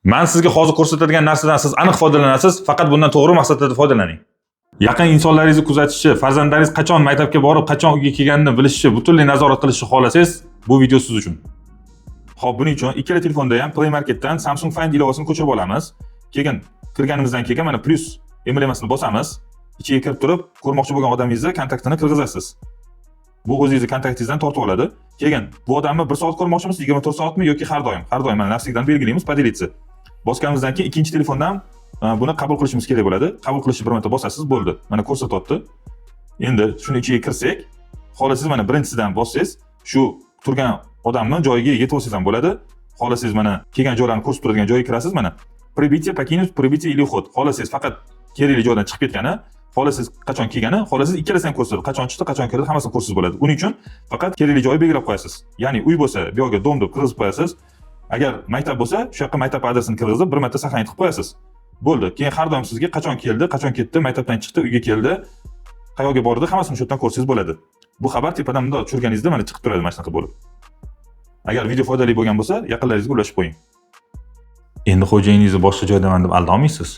Man sizga hozir ko'rsatadigan narsadan siz aniq foydalanasiz, faqat bundan to'g'ri maqsadlarda foydalaning. Yaqin insonlaringizni kuzatishi, farzandlaringiz qachon maktabga borib, qachon uyga kelganini bilishi, butunlay nazorat qilishni xohlasangiz, bu video siz uchun. Xo'p, buning uchun ikkala telefonda ham Play Marketdan Samsung Find ilovasini ko'chirib olamiz. Keyin kirganimizdan keyin mana plyus emblemasini bosamiz. Ichiga kirib turib, ko'rmoqchi bo'lgan odamingizni kontaktini kirgizasiz. Bu o'zingizni kontaktingizdan tortib oladi. Keyin bu odamni 1 soat ko'rmoqchimisiz, 24 soatmi yoki har doim? Har doim mana навсегда ni belgilaymiz, "Поделиться". Bosganimizdan keyin ikkinchi telefondan buni qabul qilishimiz kerak bo'ladi. Qabul qilishni bir marta bosasiz, bo'ldi. Mana ko'rsatyapti. Endi shuni ichiga kirsak, xohlasangiz mana birinchisidan bossangiz, shu turgan odamni joyiga yetib olsangiz ham bo'ladi. Xohlasangiz mana kelgan joylarni ko'rsatib turadigan joyga kirasiz mana. Прибытие, покинуть, прибытие или уход. Xohlasangiz faqat kerakli joydan chiqib ketgani, xohlasangiz qachon kelgani, xohlasangiz ikkalasini ham ko'rsatadi. Qachon chiqdi, qachon kirdi, hammasini ko'rsangiz bo'ladi. Uning uchun faqat kerakli joyni belgilab qo'yasiz. Ya'ni uy bo'lsa, bu yoqga "Дом" deb kirgizib qo'yasiz. Agar maktab bo'lsa, shu yoqqa maktab adresini kirgizib, bir marta сохранить qilib qo'yasiz. Bo'ldi. Keyin har doim sizga qachon keldi, qachon ketdi, maktabdan chiqdi, uyga keldi, qayerga bordi, hammasini shu yerdan ko'rsangiz bo'ladi. Bu xabar tepadan bundoq tushirganingizda mana chiqib turadi mana shunaqa bo'lib. Agar video foydali bo'lgan bo'lsa, yaqinlaringizga ulashib qo'ying. Endi xo'jayiningizni boshqa joydaman deb aldolmaysiz.